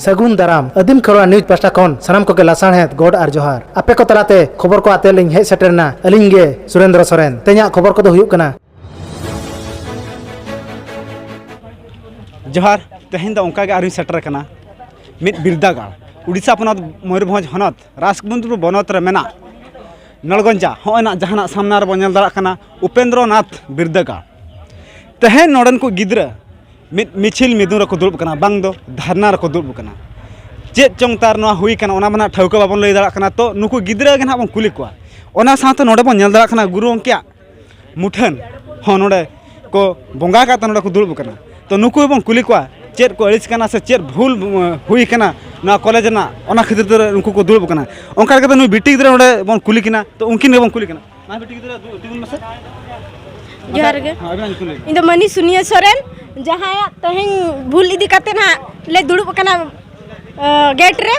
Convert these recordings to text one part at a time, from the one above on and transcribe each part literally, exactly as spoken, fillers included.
ᱥᱟᱹᱜᱩᱱ ᱫᱟᱨᱟᱢ᱾ ᱟᱹᱫᱤᱢ ᱠᱷᱮᱨᱣᱟᱲ ᱱᱤᱭᱩᱡᱽ ᱯᱟᱦᱴᱟ ᱠᱷᱚᱱ ᱥᱟᱱᱟᱢ ᱠᱚᱜᱮ ᱞᱟᱥᱟᱲᱦᱮᱫ ᱜᱚᱰ ᱟᱨ ᱡᱚᱦᱟᱨ᱾ ᱟᱯᱮ ᱠᱚ ᱛᱟᱞᱟᱛᱮ ᱠᱷᱚᱵᱚᱨ ᱠᱚ ᱟᱛᱮ ᱞᱤᱧ ᱦᱮᱡ ᱥᱮᱴᱮᱨ ᱮᱱᱟ ᱟᱹᱞᱤᱧ ᱜᱮ ᱥᱩᱨᱮᱱᱫᱨᱚ ᱥᱚᱨᱮᱱ᱾ ᱛᱮᱦᱮᱧᱟᱜ ᱠᱷᱚᱵᱚᱨ ᱠᱚᱫᱚ ᱦᱩᱭᱩᱜ ᱠᱟᱱᱟ᱾ ᱡᱚᱦᱟᱨ᱾ ᱛᱮᱦᱮᱧ ᱫᱚ ᱚᱱᱠᱟ ᱜᱮ ᱟᱨᱤᱧ ᱥᱮᱴᱮᱨ ᱟᱠᱟᱱᱟ ᱢᱤᱫ ᱵᱤᱨᱫᱟᱹᱜᱟᱲ, ᱩᱰᱤᱥᱟ ᱯᱚᱱᱚᱛ, ᱢᱚᱭᱩᱨᱵᱷᱚᱸᱡᱽ ᱦᱚᱱᱚᱛ, ᱨᱟᱡᱽᱠᱩᱢᱩᱫᱽ ᱵᱚᱱᱚᱛ ᱨᱮ ᱢᱮᱱᱟᱜ ᱱᱚᱲᱜᱚᱧᱡᱟ᱾ ᱦᱚᱸᱜᱼᱚᱭ ᱱᱟᱜ ᱡᱟᱦᱟᱱᱟᱜ ᱥᱟᱢᱱᱟ ᱨᱮᱵᱚᱱ ᱧᱮᱞ ᱫᱟᱲᱮᱭᱟᱜ ᱠᱟᱱᱟ ᱩᱯᱮᱱᱫᱨᱚᱱᱟᱛᱷ ᱵᱤᱨᱫᱟᱹᱜᱟᱲ᱾ ᱛᱮᱦᱮᱧ ᱱᱚᱰᱮᱱ ᱠᱚ ᱜᱤᱫᱽᱨᱟᱹ ᱢᱤᱫ ᱢᱤᱪᱷᱤᱞ ᱢᱤᱫᱩᱱ ᱨᱮᱠᱚ ᱫᱩᱲᱩᱵ ᱠᱟᱱᱟ, ᱵᱟᱝ ᱫᱚ ᱫᱷᱟᱨᱱᱟ ᱨᱮᱠᱚ ᱫᱩᱲᱩᱵ ᱠᱟᱱᱟ᱾ ᱪᱮᱫ ᱪᱚᱝ ᱛᱟᱨ ᱱᱚᱣᱟ ᱦᱩᱭ ᱠᱟᱱᱟ, ᱚᱱᱟ ᱢᱟ ᱱᱟᱜ ᱴᱷᱟᱹᱣᱠᱟᱹ ᱵᱟᱵᱚᱱ ᱞᱟᱹᱭ ᱫᱟᱲᱮᱭᱟᱜ ᱠᱟᱱᱟ᱾ ᱛᱚ, ᱱᱩᱠᱩ ᱜᱤᱫᱽᱨᱟᱹ ᱜᱮ ᱱᱟᱜ ᱵᱚᱱ ᱠᱩᱞᱤ ᱠᱚᱣᱟ᱾ ᱚᱱᱟ ᱥᱟᱶᱛᱮ ᱱᱚᱰᱮ ᱵᱚᱱ ᱧᱮᱞ ᱫᱟᱲᱮᱭᱟᱜ ᱠᱟᱱᱟ ᱜᱩᱨᱩ ᱜᱚᱢᱠᱮᱭᱟᱜ ᱢᱩᱴᱷᱟᱹᱱ ᱦᱚᱸ ᱱᱚᱰᱮ ᱠᱚ ᱵᱚᱸᱜᱟ ᱟᱠᱟᱫ ᱛᱮ ᱱᱚᱰᱮ ᱠᱚ ᱫᱩᱲᱩᱵ ᱠᱟᱱᱟ᱾ ᱛᱚ, ᱱᱩᱠᱩ ᱵᱚᱱ ᱠᱩᱞᱤ ᱠᱚᱣᱟ ᱪᱮᱫ ᱠᱚ ᱟᱹᱲᱤᱥ ᱠᱟᱱᱟ ᱥᱮ ᱪᱮᱫ ᱵᱷᱩᱞ, ᱩ, ᱦᱩᱭ ᱠᱟᱱᱟ ᱱᱚᱣᱟ ᱠᱚᱞᱮᱡᱽ ᱨᱮᱱᱟᱜ, ᱚᱱᱟ ᱠᱷᱟᱹᱛᱤᱨ ᱛᱮ ᱱᱩᱠᱩ ᱠᱚ ᱫᱩᱲᱩᱵ ᱠᱟᱱᱟ᱾ ᱚᱱᱠᱟ ᱞᱮᱠᱟᱛᱮ ᱱᱩᱭ ᱵᱤᱴᱤ ᱜᱤᱫᱽᱨᱟᱹ ᱱᱚᱰᱮ ᱵᱚᱱ ᱠᱩᱞᱤ ᱠᱤᱱᱟ᱾ ᱛᱚ, ᱩᱱᱠᱤᱱ ᱜᱮᱵᱚᱱ ᱠᱩᱞᱤ ᱠᱤᱱᱟ᱾ ᱢᱟ ᱵᱤᱴᱤ ᱜᱤᱫᱽᱨᱟᱹ, ᱫᱩ-, ᱛᱤᱸᱜᱩᱱ ᱢᱮᱥᱮ᱾ ᱡᱚᱦᱟᱨ ᱜᱮ᱾ ᱦᱮᱸ, ᱟᱹᱵᱤᱱᱟᱜ ᱧᱩᱛᱩᱢ ᱞᱟᱹᱭ ᱵᱤᱱ᱾ ᱤᱧ ᱫᱚ ᱢᱟᱹᱱᱤ ᱥᱩᱱᱤᱭᱟᱹ ᱥᱚᱨᱮᱱ, ᱡᱟᱦᱟᱸᱭᱟᱜ ᱛᱮᱦᱮᱧ ᱵᱷᱩᱞ ᱤᱫᱤ ᱠᱟᱛᱮ ᱱᱟᱦᱟᱜ ᱞᱮ ᱫᱩᱲᱩᱵ ᱟᱠᱟᱱᱟ, ᱟ, ᱜᱮᱴ ᱨᱮ᱾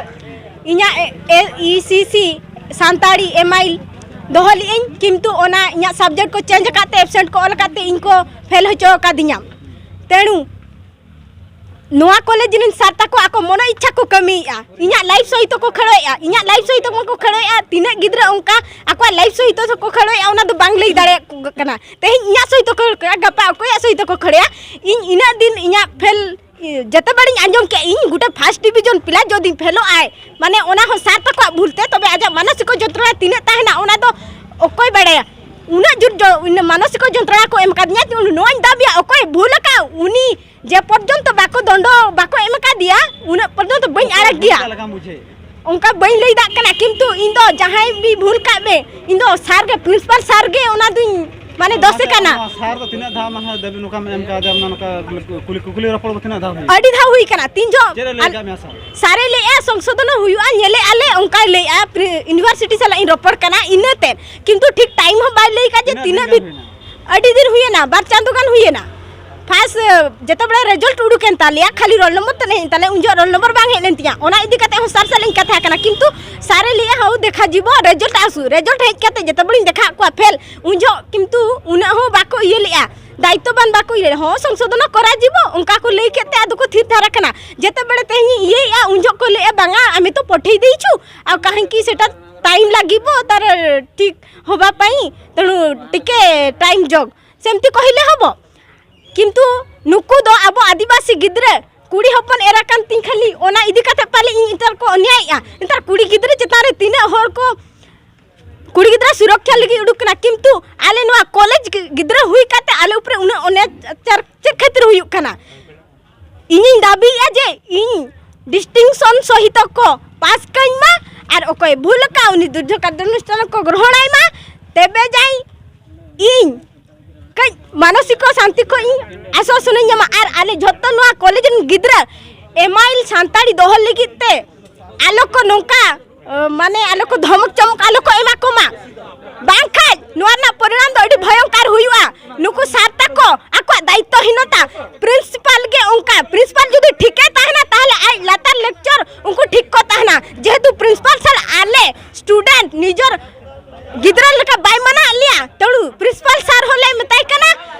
ᱤᱧᱟᱹᱜ ᱮ-, ᱮ-, ᱤ ᱥᱤ ᱥᱤ ᱥᱟᱱᱛᱟᱲᱤ ᱮᱢ ᱟᱭ ᱫᱚᱦᱚ ᱞᱮᱫᱟᱹᱧ, ᱠᱤᱱᱛᱩ ᱚᱱᱟ ᱤᱧᱟᱹᱜ ᱥᱟᱵᱡᱮᱠᱴ ᱠᱚ ᱪᱮᱧᱡᱽ ᱟᱠᱟᱫ ᱛᱮ, ᱮᱵᱥᱮᱱᱴ ᱠᱚ ᱚᱞ ᱟᱠᱟᱫ ᱛᱮ ᱤᱧ ᱠᱚ ᱯᱷᱮᱞ ᱦᱚᱪᱚ ᱟᱠᱟᱫᱤᱧᱟ᱾ ᱛᱮᱬᱩ ᱱᱚᱣᱟ ᱠᱚᱞᱮᱡᱽ ᱨᱮᱱ ᱥᱟᱨ ᱛᱟᱠᱚ ᱟᱠᱚ ᱢᱚᱱᱚ ᱤᱪᱪᱷᱟ ᱠᱚ ᱠᱟᱹᱢᱤᱭᱮᱫᱼᱟ, ᱤᱧᱟᱹᱜ ᱞᱟᱭᱤᱯᱷ ᱥᱚᱦᱤᱛ ᱠᱚ ᱠᱷᱮᱞᱳᱭᱮᱫᱼᱟ, ᱤᱧᱟᱹᱜ ᱞᱟᱭᱤᱯᱷ ᱥᱚᱦᱤᱛ ᱠᱚ ᱠᱷᱮᱞᱳᱭᱮᱫᱼᱟ᱾ ᱛᱤᱱᱟᱹᱜ ᱜᱤᱫᱽᱨᱟᱹ ᱚᱱᱠᱟ ᱟᱠᱚᱣᱟᱜ ᱞᱟᱭᱤᱯᱷ ᱥᱚᱦᱤᱛ ᱠᱚ ᱠᱷᱮᱞᱳᱭᱮᱫᱼᱟ, ᱚᱱᱟ ᱫᱚ ᱵᱟᱝ ᱞᱟᱹᱭ ᱫᱟᱲᱮᱭᱟᱜ ᱠᱟᱱᱟ᱾ ᱛᱮᱦᱮᱧ ᱤᱧᱟᱹᱜ ᱥᱚᱦᱤᱛ ᱠᱚ ᱠᱷᱮᱞᱳᱭᱮᱫᱼᱟ, ᱜᱟᱯᱟ ᱚᱠᱚᱭᱟᱜ ᱥᱚᱦᱤᱛ ᱠᱚ ᱠᱷᱮᱞᱳᱭᱟ? ᱤᱧ ᱤᱱᱟᱹᱜ ᱫᱤᱱ ᱤᱧᱟᱹᱜ ᱯᱷᱮᱞ ᱡᱚᱛᱚ ᱵᱟᱨᱤᱧ ᱟᱸᱡᱚᱢ ᱠᱮᱜᱼᱟ, ᱤᱧ ᱜᱚᱴᱟ ᱯᱷᱟᱥᱴ ᱰᱤᱵᱷᱤᱡᱚᱱ ᱯᱞᱟᱥ ᱡᱩᱫᱤ ᱯᱷᱮᱞᱚᱜ ᱟᱭ, ᱢᱟᱱᱮ ᱚᱱᱟ ᱦᱚᱸ ᱥᱟᱨ ᱛᱟᱠᱚᱣᱟᱜ ᱵᱷᱩᱞ ᱛᱮ, ᱛᱚᱵᱮ ᱟᱡᱟᱜ ᱢᱟᱱᱚᱥᱤᱠᱚ ᱡᱚᱱᱛᱨᱚᱬᱟ ᱛᱤᱱᱟᱹᱜ ᱛᱟᱦᱮᱱᱟ ᱚᱱᱟ ᱫᱚ ᱚᱠᱚᱭ ᱵᱟᱲᱟᱭᱟ? ᱩᱱᱟᱹᱜ ᱡᱳᱨ ᱡᱚ-, ᱩᱱᱟᱹᱜ ᱢᱟᱱᱚᱥᱤᱠᱚ ᱡᱚᱱᱛᱨᱚᱬᱟ ᱠᱚ ᱮᱢ ᱠᱟᱫᱤᱧᱟ, ᱱᱚᱣᱟᱧ ᱫᱟᱵᱤᱭᱟ, ᱚᱠᱚᱭ ᱵᱷᱩᱞ ᱟᱠᱟᱫ ᱩᱱᱤ ᱡᱮ ᱯᱚᱨᱡᱚᱱᱛᱚ ᱵᱟᱠᱚ ᱫᱚᱱᱰᱚ ᱵᱟᱠᱚ ᱮᱢ ᱟᱠᱟᱫᱮᱭᱟ, ᱩᱱᱟᱹᱜ ᱯᱚᱨᱡᱚᱱᱛᱚ ᱵᱟᱹᱧ ᱟᱲᱟᱜ ᱜᱮᱭᱟ᱾ ᱪᱮᱫ ᱞᱮᱠᱟᱢ ᱵᱩᱡᱷᱟᱹᱣ? ᱚᱱᱠᱟ ᱵᱟᱹᱧ ᱞᱟᱹᱭ ᱫᱟᱲᱮᱭᱟᱜ ᱠᱟᱱᱟ, ᱠᱤᱱᱛᱩ ᱤᱧ ᱫᱚ ᱡᱟᱦᱟᱸᱭ ᱵᱤ ᱵᱷᱩᱞ ᱠᱟᱜ ᱢᱮ, ᱤᱧ ᱫᱚ ᱥᱟᱨ ᱜᱮ, ᱯᱨᱤᱱᱥᱤᱯᱟᱞ ᱥᱟᱨ ᱜᱮ ᱚᱱᱟ ᱫᱩᱧ ᱢᱟᱱᱮ ᱫᱚᱥᱮ ᱟᱪᱪᱷᱟ, ᱠᱟᱱᱟ᱾ ᱱᱚᱣᱟ ᱥᱟᱨ ᱫᱚ ᱛᱤᱱᱟᱹᱜ ᱫᱷᱟᱣ ᱢᱟᱦᱟ ᱫᱟᱹᱵᱤ ᱱᱚᱝᱠᱟᱢ ᱮᱢ ᱠᱟᱣᱫᱮᱭᱟ, ᱚᱱᱟ ᱱᱚᱝᱠᱟ ᱠᱩᱞᱤ, ᱠᱩᱞᱤ ᱨᱚᱯᱚᱲ ᱠᱚ ᱛᱤᱱᱟᱹᱜ ᱫᱷᱟᱣ ᱦᱩᱭ ᱟᱹᱰᱤ ᱫᱷᱟᱣ ᱦᱩᱭ ᱠᱟᱱᱟ᱾ ᱛᱤᱱ ᱡᱚᱦᱚᱜ ᱪᱮᱫ ᱮ ᱞᱟᱹᱭ ᱟᱞ-, ᱠᱟᱜ ᱢᱮᱭᱟ ᱥᱟᱨ? ᱥᱟᱨᱮ ᱞᱟᱹᱭᱮᱜᱼᱟ, ᱥᱚᱝᱥᱳᱫᱷᱚᱱ ᱦᱚᱸ ᱦᱩᱭᱩᱜᱼᱟ, ᱧᱮᱞᱮᱜᱼᱟ ᱞᱮ, ᱚᱱᱠᱟᱭ ᱞᱟᱹᱭᱮᱜᱼᱟ᱾ ᱯᱨᱤ-, ᱤᱭᱩᱱᱤᱵᱷᱟᱨᱥᱤᱴᱤ ᱥᱟᱞᱟᱜ ᱤᱧ ᱨᱚᱯᱚᱲ ᱠᱟᱱᱟ, ᱤᱱᱟᱹ ᱛᱮᱫ᱾ ᱠᱤᱱᱛᱩ ᱴᱷᱤᱠ ᱴᱟᱭᱤᱢ ᱦᱚᱸ ᱵᱟᱭ ᱞᱟᱹᱭ ᱠᱟᱜ ᱡᱮ ᱛᱤᱱᱟᱹᱜ ᱛᱤᱱᱟᱹᱜ ᱫᱤᱱ ᱵᱤ-, ᱦᱩᱭᱱᱟ? ᱟᱹᱰᱤ ᱫᱤᱱ ᱦᱩᱭᱮᱱᱟ, ᱵᱟᱨ ᱪᱟᱸᱫᱳ ᱜᱟᱱ ᱦᱩᱭᱮᱱᱟ᱾ ᱯᱷᱟᱥ, ᱡᱮᱛᱮᱵᱮᱲᱮ ᱨᱮᱡᱟᱞᱴ ᱩᱰᱩᱠᱮᱱ ᱛᱟᱞᱮᱭᱟ, ᱠᱷᱟᱹᱞᱤ ᱨᱳᱞ ᱱᱚᱢᱵᱚᱨ ᱛᱮ ᱦᱮᱡ ᱮᱱ ᱛᱟᱞᱮᱭᱟ, ᱩᱱ ᱡᱚᱦᱚᱜ ᱨᱳᱞ ᱱᱚᱢᱵᱚᱨ ᱵᱟᱝ ᱦᱮᱡ ᱞᱮᱱ ᱛᱤᱧᱟ᱾ ᱚᱱᱟ ᱤᱫᱤ ᱠᱟᱛᱮ ᱦᱚᱸ ᱥᱟᱨ ᱥᱟᱞᱟᱜ ᱤᱧ ᱠᱟᱛᱷᱟ ᱠᱟᱱᱟ, ᱠᱤᱱᱛᱩ ᱥᱟᱨᱮ ᱞᱟᱹᱭᱮᱜᱼᱟ, ᱦᱟᱹᱣ ᱫᱮᱠᱷᱟ ᱡᱤᱵᱚ, ᱨᱮᱡᱟᱞᱴ ᱟᱥᱩ, ᱨᱮᱡᱟᱞᱴ ᱦᱮᱡ ᱠᱟᱛᱮ ᱡᱮᱛᱮᱵᱮᱲᱮᱧ ᱫᱮᱠᱷᱟᱣᱟᱫ ᱠᱚᱣᱟ ᱯᱷᱮᱞ, ᱩᱱ ᱡᱚᱦᱚᱜ ᱠᱤᱱᱛᱩ ᱩᱱᱟᱹᱜ ᱦᱚᱸ ᱵᱟᱠᱚ ᱤᱭᱟᱹ ᱞᱮᱜᱼᱟ᱾ ଦାୟିତ୍ୱବାନ ᱵᱟᱠᱚ ᱤᱭᱟᱹ, ᱦᱚᱸ, ସଂଶୋଧନ କରାଯିବ, ᱚᱱᱠᱟ ᱠᱚ ᱞᱟᱹᱭ ᱠᱮᱫ ᱛᱮ ᱟᱫᱚ ᱠᱚ ᱛᱷᱤᱨ ᱛᱷᱟᱨ ᱟᱠᱟᱱᱟ᱾ ଯେତେବେଳେ ᱛᱮᱦᱮᱧ ᱤᱧ ᱤᱭᱟᱹᱭᱮᱫᱼᱟ, ᱩᱱ ᱡᱚᱦᱚᱜ ᱠᱚ ᱞᱟᱹᱭᱮᱫᱼᱟ, "ᱵᱟᱝᱟ, ଆମେ ତ ପଠେଇ ଦେଇଛୁ, ଆଉ କାହିଁକି ସେଟା ଟାଇମ୍ ଲାଗିବ ତାର ଠିକ୍ ହବା ପାଇଁ, ତେଣୁ ଟିକେ ଟାଇମ୍ ଜଗ।" ସେମିତି କହିଲେ ହବ? କିନ୍ତୁ ᱱᱩᱠᱩ ᱫᱚ ᱟᱵᱚ ᱟᱹᱫᱤᱵᱟᱹᱥᱤ ᱜᱤᱫᱽᱨᱟᱹ, ᱠᱩᱲᱤ ᱦᱚᱯᱚᱱ ᱮᱨᱟ ᱠᱟᱱ ᱛᱤᱧ ᱠᱷᱟᱹᱞᱤ, ᱚᱱᱟ ᱤᱫᱤ ᱠᱟᱛᱮ ᱯᱟᱞᱮ ᱤᱧ ᱱᱮᱛᱟᱨ ᱠᱚ ᱚᱱᱭᱟᱭᱮᱫᱼᱟ᱾ ᱱᱮᱛᱟᱨ ᱠᱩᱲᱤ ᱜᱤᱫᱽᱨᱟᱹ ᱪᱮᱛᱟᱱ ᱨᱮ ᱛᱤᱱᱟᱹᱜ ᱦᱚᱲ ᱠᱚ ᱠᱩᱲᱤ ᱜᱤᱫᱽᱨᱟᱹ ᱥᱩᱨᱚᱠᱷᱟ ᱞᱟᱹᱜᱤᱫ ᱩᱰᱩᱠ ᱠᱟᱱᱟ, ᱠᱤᱱᱛᱩ ᱟᱞᱮ ᱱᱚᱣᱟ ᱠᱚᱞᱮᱡᱽ ᱜᱤ-, ᱜᱤᱫᱽᱨᱟᱹ ᱦᱩᱭ ᱠᱟᱛᱮ ᱟᱞᱮ ᱩᱯᱨᱮ ᱩᱱᱟᱹᱜ ᱚᱱᱭᱟᱪᱟᱨ ᱪᱮᱫ ᱠᱷᱟᱹᱛᱤᱨ ᱦᱩᱭᱩᱜ ᱠᱟᱱᱟ? ᱤᱧᱤᱧ ᱫᱟᱹᱵᱤᱭᱮᱫᱼᱟ ᱡᱮ ᱤᱧ ᱰᱤᱥᱴᱤᱝᱥᱚᱱ ᱥᱚᱦᱤᱛ ᱠᱚ ᱯᱟᱥ ᱠᱟᱹᱧ ᱢᱟ, ᱟᱨ ᱚᱠᱚᱭ ᱵᱷᱩᱞ ᱟᱠᱟᱫ ᱩᱱᱤ ᱫᱩᱨᱡᱳᱜᱽ ᱠᱟᱨযানুষ্ঠাᱱ ᱠᱚ ᱜᱨᱚᱦᱚᱬᱟᱭ ᱢᱟ, ᱛᱮᱵᱮ ᱡᱟᱭ ᱤᱧ ᱠᱟᱹᱡ ᱢᱟᱱᱚᱥᱤᱠᱚ ᱥᱟᱱᱛᱤ ᱠᱷᱚᱡ ᱤᱧ ᱟᱥᱣᱟᱥᱚᱱᱤᱧ ᱧᱟᱢᱟ᱾ ᱟᱨ ᱟᱞᱮ ᱡᱷᱚᱛᱚ ᱱᱚᱣᱟ ᱠᱚᱞᱮᱡᱽ ᱨᱮᱱ ᱜᱤᱫᱽᱨᱟᱹ ᱮᱢᱟᱭᱤᱞ ᱥᱟᱱᱛᱟᱲᱤ ᱫᱚᱦᱚ ᱞᱟᱹᱜᱤᱫ ᱛᱮ ᱟᱞᱚ ᱠᱚ ᱱᱚᱝᱠᱟ, ᱟᱸ, ᱢᱟᱱᱮ ᱟᱞᱚ ᱠᱚ ᱫᱷᱚᱢᱚᱠ ᱪᱚᱢᱚᱠ ᱟᱞᱚ ᱠᱚ ᱮᱢᱟ ᱠᱚᱢᱟ, ᱵᱟᱝᱠᱷᱟᱡ ᱱᱚᱣᱟ ᱨᱮᱱᱟᱜ ᱯᱚᱨᱤᱬᱟᱢ ᱫᱚ ᱟᱹᱰᱤ ᱵᱷᱚᱭᱚᱝᱠᱟᱨ ᱦᱩᱭᱩᱜᱼᱟ᱾ ᱱᱩᱠᱩ ᱥᱟᱨ ᱛᱟᱠᱚ ᱟᱠᱚᱣᱟᱜ ᱫᱟᱭᱤᱛᱛᱚ ᱦᱤᱱᱚᱛᱟ, ᱯᱨᱤᱱᱥᱤᱯᱟᱞ ᱜᱮ ᱚᱱᱠᱟ, ᱯᱨᱤᱱᱥᱤᱯᱟᱞ ᱡᱩᱫᱤ ᱴᱷᱤᱠᱮ ᱛᱟᱦᱮᱱᱟ ᱛᱟᱦᱞᱮ ᱟᱡ ᱞᱟᱛᱟᱨ ᱞᱮᱠᱪᱟᱨ ᱩᱱᱠᱩ ᱴᱷᱤᱠ ᱠᱚ ᱛᱟᱦᱮᱱᱟ, ᱡᱮᱦᱮᱛᱩ ᱯᱨᱤᱱᱥᱤᱯᱟᱞ ᱥᱟᱨ ᱟᱞᱮ ᱥᱴᱩᱰᱮᱱᱴ ᱱᱤᱡᱚᱨ ᱜᱤᱫᱽᱨᱟᱹ ᱞᱮᱠᱟ ᱵᱟᱭ ᱢᱟᱱᱟᱣ ᱞᱮᱭᱟ, ᱛᱟᱹᱲᱩ ᱯᱨᱤᱱᱥᱤᱯᱟᱞ ᱥᱟᱨ ᱦᱚᱸᱞᱮ ᱢᱮᱛᱟᱭ ᱠᱟᱱᱟ,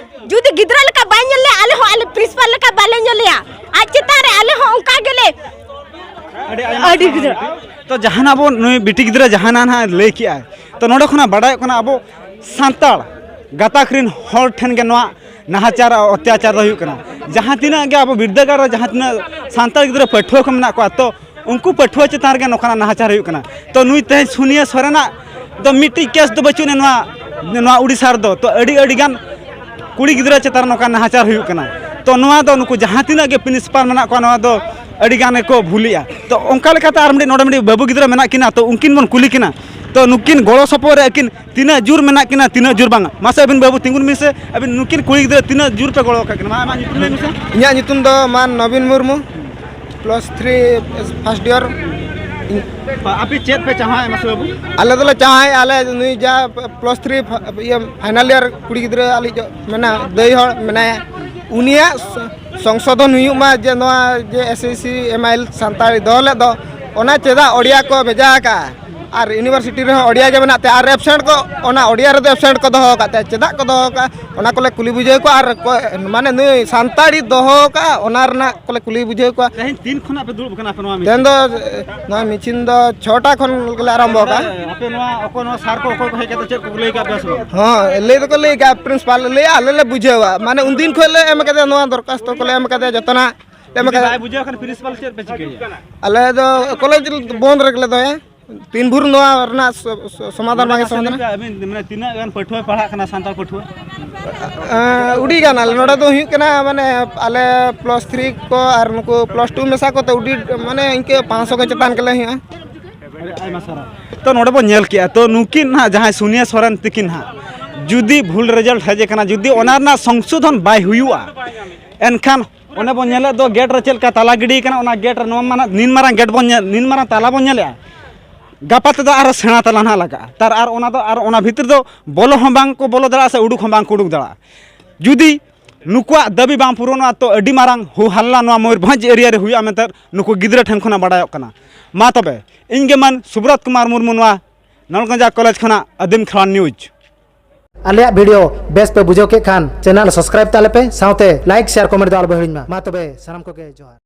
ᱡᱩᱫᱤ ᱜᱤᱫᱽᱨᱟᱹ ᱞᱮᱠᱟ ᱵᱟᱭ ᱧᱮᱞ ᱞᱮᱭᱟ, ᱟᱞᱮ ᱦᱚᱸ ᱟᱞᱮ ᱯᱨᱤᱱᱥᱤᱯᱟᱞ ᱞᱮᱠᱟ ᱵᱟᱞᱮ ᱧᱮᱞᱮᱭᱟ᱾ ᱟᱡ ᱪᱮᱛᱟᱱ ᱨᱮ ᱟᱞᱮ ᱦᱚᱸ ᱚᱱᱠᱟ ᱜᱮᱞᱮ ᱟᱹᱰᱤ ᱟᱭᱢᱟ ᱟᱹᱰᱤ ᱥᱟᱨᱦᱟᱣ ᱜᱤᱫᱽᱨᱟᱹ᱾ ᱜᱚᱢᱠᱮ᱾ ᱛᱚ ᱡᱟᱦᱟᱱᱟᱜ ᱵᱚᱱ, ᱱᱩᱭ ᱵᱤᱴᱤ ᱜᱤᱫᱽᱨᱟᱹ ᱡᱟᱦᱟᱱᱟᱜ ᱱᱟᱦᱟᱜ ᱞᱟᱹᱭ ᱠᱮᱜᱼᱟᱭ, ᱛᱚ ᱱᱚᱰᱮ ᱠᱷᱚᱱᱟᱜ ᱵᱟᱰᱟᱭᱚᱜ ᱠᱟᱱᱟ ᱟᱵᱚ ᱥᱟᱱᱛᱟᱲ ᱜᱟᱛᱟᱠ ᱨᱮᱱ ᱦᱚᱲ ᱴᱷᱮᱱ ᱜᱮ ᱱᱚᱣᱟ ᱱᱟᱦᱟᱪᱟᱨ ᱟᱨ ᱚᱛᱛᱟᱪᱟᱨ ᱫᱚ ᱦᱩᱭᱩᱜ ᱠᱟᱱᱟ᱾ ᱡᱟᱦᱟᱸ ᱛᱤᱱᱟᱹᱜ ᱜᱮ ᱟᱵᱚ ᱵᱤᱨᱫᱟᱹᱜᱟᱲ ᱨᱮ ᱡᱟᱦᱟᱸ ᱛᱤᱱᱟᱹᱜ ᱥᱟᱱᱛᱟᱲ ᱜᱤᱫᱽᱨᱟᱹ ᱯᱟᱹᱴᱷᱩᱣᱟᱹ ᱠᱚ ᱢᱮᱱᱟᱜ ᱠᱚᱣᱟ, ᱛᱚ ᱩᱱᱠᱩ ᱯᱟᱹᱴᱷᱩᱣᱟᱹ ᱪᱮᱛᱟᱱ ᱨᱮᱜᱮ ᱱᱚᱝᱠᱟᱱᱟᱜ ᱱᱟᱦᱟᱪᱟᱨ ᱦᱩᱭᱩᱜ ᱠᱟᱱᱟ᱾ ᱛᱚ ᱱᱩᱭ ᱛᱮᱦᱮᱧ ᱥᱩᱱᱤᱭᱟᱹ ᱥᱚᱨᱮᱱᱟᱜ ᱫᱚ ᱢᱤᱫᱴᱤᱡ ᱠᱮᱥ ᱫᱚ ᱵᱟᱹᱪᱩᱜ ᱟᱹᱱᱤᱡ ᱱᱚᱣᱟ, ᱱᱚᱣᱟ ᱩᱲᱤᱥᱥᱟ ᱨᱮᱫᱚ᱾ ᱛᱚ ᱟᱹᱰᱤ, ᱟᱹᱰᱤ ᱜᱟᱱ ᱠᱩᱲᱤ ᱜᱤᱫᱽᱨᱟᱹ ᱪᱮᱛᱟᱱ ᱨᱮ ᱱᱚᱝᱠᱟ ᱱᱟᱦᱟᱪᱟᱨ ᱦᱩᱭᱩᱜ ᱠᱟᱱᱟ᱾ ᱛᱚ ᱱᱚᱣᱟ ᱫᱚ ᱱᱩᱠᱩ ᱡᱟᱦᱟᱸ ᱛᱤᱱᱟᱹᱜ ᱜᱮ ᱯᱨᱤᱱᱥᱤᱯᱟᱞ ᱢᱮᱱᱟᱜ ᱠᱚᱣᱟ, ᱱᱚᱣᱟ ᱫᱚ ᱟᱹᱰᱤ ᱜᱟᱱ ᱜᱮᱠᱚ ᱵᱷᱩᱞᱮᱜᱼᱟ᱾ ᱛᱚ ᱚᱱᱠᱟ ᱞᱮᱠᱟᱛᱮ ᱟᱨ ᱢᱤᱫᱴᱤᱡ ᱱᱚᱰᱮ ᱢᱤᱫᱴᱤᱡ ᱵᱟᱹᱵᱩ ᱜᱤᱫᱽᱨᱟᱹ ᱢᱮᱱᱟᱜ ᱠᱤᱱᱟ, ᱛᱚ ᱩᱱᱠᱤᱱ ᱵᱚᱱ ᱠᱩᱞᱤ ᱠᱤᱱᱟ᱾ ᱛᱚ ᱱᱩᱠᱤᱱ ᱜᱚᱲᱚ ᱥᱚᱯᱚᱦᱚᱫ ᱨᱮ ᱟᱹᱠᱤᱱ ᱛᱤᱱᱟᱹᱜ ᱡᱳᱨ ᱢᱮᱱᱟᱜ ᱠᱤᱱᱟ, ᱛᱤᱱᱟᱹᱜ ᱡᱳᱨ ᱵᱟᱝᱟ? ᱢᱟᱥᱮ ᱟᱹᱵᱤᱱ ᱵᱟᱹᱵᱩ ᱛᱤᱸᱜᱩᱱ ᱵᱤᱱ ᱥᱮ, ᱟᱹᱵᱤᱱ ᱱᱩᱠᱤᱱ ᱠᱩᱲᱤ ᱜᱤᱫᱽᱨᱟᱹ ᱛᱤᱱᱟᱹᱜ ᱡᱳᱨ ᱯᱮ ᱜᱚᱲᱚ ᱟᱠᱟᱫ ᱠᱤᱱᱟ? ᱢᱟ, ᱟᱢᱟᱜ ᱧᱩᱛᱩᱢ ᱞᱟᱹᱭ ᱢᱮᱥᱮ᱾ ᱤᱧᱟᱹᱜ ᱧᱩᱛᱩᱢ ᱫᱚ ᱢᱟᱱ ᱱᱚᱵᱤᱱ ᱢᱩᱨᱢᱩ, ᱯᱞᱟᱥ ᱛᱷᱨᱤ ᱯᱷᱟᱥᱴ ᱤᱭᱟᱨ᱾ ᱟᱯᱮ ᱪᱮᱫ ᱯᱮ ᱪᱟᱦᱟᱣᱮᱫᱼᱟ ᱢᱟᱥᱮ ᱵᱟᱹᱵᱩ? ᱟᱞᱮ ᱫᱚᱞᱮ ᱪᱟᱦᱟᱣᱮᱫᱼᱟ, ᱟᱞᱮ ᱱᱩᱭ ᱡᱟ ᱯᱞᱟᱥ ᱛᱷᱨᱤ ᱯᱷᱟ-, ᱤᱭᱟᱹ ᱯᱷᱟᱭᱱᱟᱞ ᱤᱭᱟᱨ ᱠᱩᱲᱤ ᱜᱤᱫᱽᱨᱟᱹ ᱟᱞᱮᱭᱤᱡ ᱢᱮᱱᱟᱭ, ᱫᱟᱹᱭ ᱦᱚᱲ ᱢᱮᱱᱟᱭᱟ, ᱩᱱᱤᱭᱟᱜ ᱥᱚ-, ᱥᱚᱝᱥᱳᱫᱷᱚᱱ ᱦᱩᱭᱩᱜ ᱢᱟ, ᱡᱮ ᱱᱚᱣᱟ ᱡᱮ S S C M I L Santali ᱫᱚᱦᱚ ᱞᱮᱫ ᱫᱚ, ᱚᱱᱟ ᱪᱮᱫᱟᱜ ᱳᱰᱤᱭᱟ ᱠᱚ ᱵᱷᱮᱡᱟ ᱟᱠᱟᱜᱼᱟ? ᱟᱨ ᱤᱭᱩᱱᱤᱵᱷᱟᱨᱥᱤᱴᱤ ᱨᱮᱦᱚᱸ ᱳᱰᱤᱭᱟ ᱜᱮ ᱢᱮᱱᱟᱜ ᱛᱮ, ᱟᱨ ᱮᱵᱥᱮᱱᱴ ᱠᱚ, ᱚᱱᱟ ᱳᱰᱤᱭᱟ ᱨᱮᱫᱚ ᱮᱵᱥᱮᱱᱴ ᱠᱚ ᱫᱚᱦᱚ ᱟᱠᱟᱫ ᱛᱮ, ᱪᱮᱫᱟᱜ ᱠᱚ ᱫᱚᱦᱚ ᱟᱠᱟᱫᱼᱟ, ᱚᱱᱟ ᱠᱚᱞᱮ ᱠᱩᱞᱤ ᱵᱩᱡᱷᱟᱹᱣ ᱠᱚᱣᱟ᱾ ᱟᱨ ᱠᱚ, ᱢᱟᱱᱮ, ᱱᱩᱭ ᱥᱟᱱᱛᱟᱲᱤ ᱫᱚᱦᱚ ᱟᱠᱟᱫᱼᱟ, ᱚᱱᱟ ᱨᱮᱱᱟᱜ ᱠᱚᱞᱮ ᱠᱩᱞᱤ ᱵᱩᱡᱷᱟᱹᱣ ᱠᱚᱣᱟ᱾ ᱛᱮᱦᱮᱧ ᱛᱤᱱ ᱠᱷᱚᱱᱟᱜ ᱯᱮ ᱫᱩᱲᱩᱵ ᱠᱟᱱᱟ ᱟᱯᱮ ᱱᱚᱣᱟ ᱢᱤᱪᱷᱤᱞ? ᱛᱮᱦᱮᱧ ᱫᱚ, ᱱᱚᱣᱟ ᱢᱤᱪᱷᱤᱞ ᱫᱚ ᱪᱷᱚᱴᱟ ᱠᱷᱚᱱ ᱜᱮᱞᱮ ᱟᱨᱟᱢᱵᱚ ᱟᱠᱟᱫᱼᱟ᱾ ᱟᱯᱮ ᱱᱚᱣᱟ, ᱚᱠᱚᱭ ᱱᱚᱣᱟ ᱥᱟᱨ ᱠᱚ, ᱚᱠᱚᱭ ᱠᱚ ᱦᱮᱡ ᱠᱟᱛᱮ ᱪᱮᱫ ᱠᱚ ᱞᱟᱹᱭ ᱟᱠᱟᱫ ᱯᱮᱭᱟ ᱥᱮ ᱵᱟᱝ? ᱦᱚᱸ, ᱞᱟᱹᱭ ᱫᱚᱠᱚ ᱞᱟᱹᱭ ᱟᱠᱟᱫᱼᱟ, ᱯᱨᱤᱱᱥᱤᱯᱟᱞ ᱞᱟᱹᱭᱟ, ᱟᱞᱮ ᱞᱮ ᱵᱩᱡᱷᱟᱹᱣᱟ᱾ ᱢᱟᱱᱮ, ᱩᱱᱫᱤᱱ ᱠᱷᱚᱱ ᱞᱮ ᱮᱢ ᱠᱟᱫᱮᱭᱟ, ᱱᱚᱣᱟ ᱫᱚᱨᱠᱷᱟᱥᱛᱚ ᱠᱚᱞᱮ ᱮᱢ ᱠᱟᱫᱮᱭᱟ, ᱡᱚᱛᱚᱱᱟᱜ ᱞᱮ ᱮᱢ ᱡᱩᱫᱤ ᱠᱟᱫᱟ᱾ ᱵᱟᱭ ᱵᱩᱡᱷᱟᱹᱣ ᱠᱷᱟᱱ ᱯᱨᱤᱱᱥᱤᱯᱟᱞ ᱪᱮᱫ ᱯᱮ ᱪᱤᱠᱟᱹᱭᱟ? ᱟᱞᱮ ᱫᱚ ᱠᱚᱞᱮᱡᱽ ᱵᱚᱱᱫ ᱨᱮᱜᱮ ᱞᱮ ᱫᱚᱦᱚᱭᱟ᱾ ᱛᱤᱱ ᱵᱷᱳᱨ ᱱᱚᱣᱟ ᱨᱮᱱᱟᱜ ᱥᱚ-, ᱥᱚ-, ᱥᱚᱢᱟᱫᱷᱟᱱ ᱵᱟᱝ ᱮ ᱥᱚᱢᱟᱫᱷᱟᱱᱟ᱾ ᱟᱹᱵᱤᱱ ᱢᱟᱱᱮ ᱛᱤᱱᱟᱹᱜ ᱜᱟᱱ ᱯᱟᱹᱴᱷᱩᱣᱟᱹ ᱯᱟᱲᱦᱟᱜ ᱠᱟᱱᱟ ᱥᱟᱱᱛᱟᱲ ᱯᱟᱹᱴᱷᱩᱣᱟᱹ? ᱮᱸ, ᱟᱹᱰᱤ ᱜᱟᱱ ᱟᱞᱮ ᱱᱚᱰᱮ ᱫᱚ ᱦᱩᱭᱩᱜ ᱠᱟᱱᱟ, ᱢᱟᱱᱮ, ᱟᱞᱮ ᱯᱞᱟᱥ ᱛᱷᱨᱤ ᱠᱚ ᱟᱨ ᱱᱩᱠᱩ ᱯᱞᱟᱥ ᱴᱩ ᱢᱮᱥᱟ ᱠᱚᱛᱮ ᱟᱹᱰᱤ, ᱢᱟᱱᱮ, ᱤᱱᱠᱟᱹ ᱯᱟᱸᱪᱥᱚ ᱠᱚ ᱪᱮᱛᱟᱱ ᱜᱮᱞᱮ ᱦᱩᱭᱩᱜᱼᱟ᱾ ᱟᱹᱰᱤ ᱟᱭᱢᱟ ᱥᱟᱨᱦᱟᱣ᱾ ᱛᱚ, ᱱᱚᱰᱮ ᱵᱚᱱ ᱧᱮᱞ ᱠᱮᱜᱼᱟ, ᱛᱚ, ᱱᱩᱠᱤᱱ ᱱᱟᱦᱟᱜ ᱡᱟᱦᱟᱸᱭ ᱥᱳᱱᱤᱭᱟ ᱥᱚᱨᱮᱱ ᱛᱤᱠᱤᱱ ᱱᱟᱦᱟᱜ ᱡᱩᱫᱤ ᱵᱷᱩᱞ ᱨᱮᱡᱟᱞᱴ ᱦᱮᱡ ᱟᱠᱟᱱᱟ, ᱡᱩᱫᱤ ᱚᱱᱟ ᱨᱮᱱᱟᱜ ᱥᱚᱝᱥᱳᱫᱷᱚᱱ ᱵᱟᱭ ᱦᱩᱭᱩᱜᱼᱟ, ᱮᱱᱠᱷᱟᱱ ᱚᱱᱮ ᱵᱚᱱ ᱧᱮᱞᱮᱫ ᱫᱚ ᱜᱮᱴ ᱨᱮ ᱪᱮᱫ ᱞᱮᱠᱟ ᱛᱟᱞᱟ ᱜᱤᱰᱤ ᱠᱟᱱᱟ, ᱚᱱᱟ ᱜᱮᱴ ᱨᱮ ᱱᱚᱣᱟ ᱢᱟᱱᱟ-, ᱱᱤᱱ ᱢᱟᱨᱟᱝ ᱜᱮᱴ ᱵᱚᱱ ᱧᱮᱞ, ᱱᱤᱱ ᱢᱟᱨᱟᱝ ᱛᱟᱞᱟ ᱵᱚᱱ ᱧᱮᱞᱮᱜᱼᱟ, ᱜᱟᱯᱟ ᱛᱮᱫᱚ ᱟᱨᱦᱚᱸ ᱥᱮᱬᱟ ᱛᱟᱞᱟ ᱱᱟᱦᱟᱜ ᱞᱟᱜᱟᱜᱼᱟ᱾ ᱛᱟᱨ ᱟᱨ ᱚᱱᱟ ᱫᱚ, ᱟᱨ ᱚᱱᱟ ᱵᱷᱤᱛᱤᱨ ᱫᱚ ᱵᱚᱞᱚ ᱦᱚᱸ ᱵᱟᱝ ᱠᱚ ᱵᱚᱞᱚ ᱫᱟᱲᱮᱭᱟᱜᱼᱟ ᱥᱮ ᱩᱰᱩᱠ ᱦᱚᱸ ᱵᱟᱝ ᱠᱚ ᱩᱰᱩᱠ ᱫᱟᱲᱮᱭᱟᱜᱼᱟ᱾ ᱡᱩᱫᱤ ᱱᱩᱠᱩᱣᱟᱜ ᱫᱟᱹᱵᱤ ᱵᱟᱝ ᱯᱩᱨᱚᱱᱚᱜᱼᱟ, ᱛᱚ ᱟᱹᱰᱤ ᱢᱟᱨᱟᱝ ᱦᱩ ᱦᱟᱞᱞᱟ ᱱᱚᱣᱟ ᱢᱚᱭᱩᱨᱵᱷᱚᱸᱡᱽ ᱮᱨᱤᱭᱟ ᱨᱮ ᱦᱩᱭᱩᱜᱼᱟ ᱢᱮᱱᱛᱮ ᱱᱩᱠᱩ ᱜᱤᱫᱽᱨᱟᱹ ᱴᱷᱮᱱ ᱠᱷᱚᱱᱟᱜ ᱵᱟᱰᱟᱭᱚᱜ ᱠᱟᱱᱟ᱾ ᱢᱟ ᱛᱚᱵᱮ, ᱤᱧ ᱜᱮ ᱢᱟᱱ ᱥᱩᱵᱨᱚᱛ ᱠᱩᱢᱟᱨ ᱢᱩᱨᱢᱩ, ᱱᱚᱣᱟ ᱱᱚᱞᱜᱚᱸᱡᱟ ᱠᱚᱞᱮᱡᱽ ᱠᱷᱚᱱᱟᱜ ᱟᱹᱫᱤᱢ ᱠᱷᱮᱞᱣᱟᱲ ᱱᱤᱭᱩᱡᱽ᱾ ᱟᱞᱮᱭᱟᱜ ᱵᱷᱤᱰᱤᱭᱳ ᱵᱮᱥ ᱯᱮ ᱵᱩᱡᱷᱟᱹᱣ ᱠᱮᱫ ᱠᱷᱟᱱ, ᱪᱮᱱᱮᱞ ᱥᱟᱵᱥᱠᱨᱟᱭᱤᱵ ᱛᱟᱞᱮ ᱯᱮ, ᱥᱟᱶᱛᱮ ᱞᱟᱭᱤᱠ, ᱥᱮᱭᱟᱨ, ᱠᱚᱢᱮᱱᱴ ᱫᱚ ᱟᱞᱚ ᱯᱮ ᱦᱤᱲᱤᱧ ᱢᱟ᱾ ᱢᱟ ᱛᱚᱵᱮ, ᱥᱟᱱᱟᱢ ᱠᱚᱜᱮ ᱡᱚᱦᱟᱨ᱾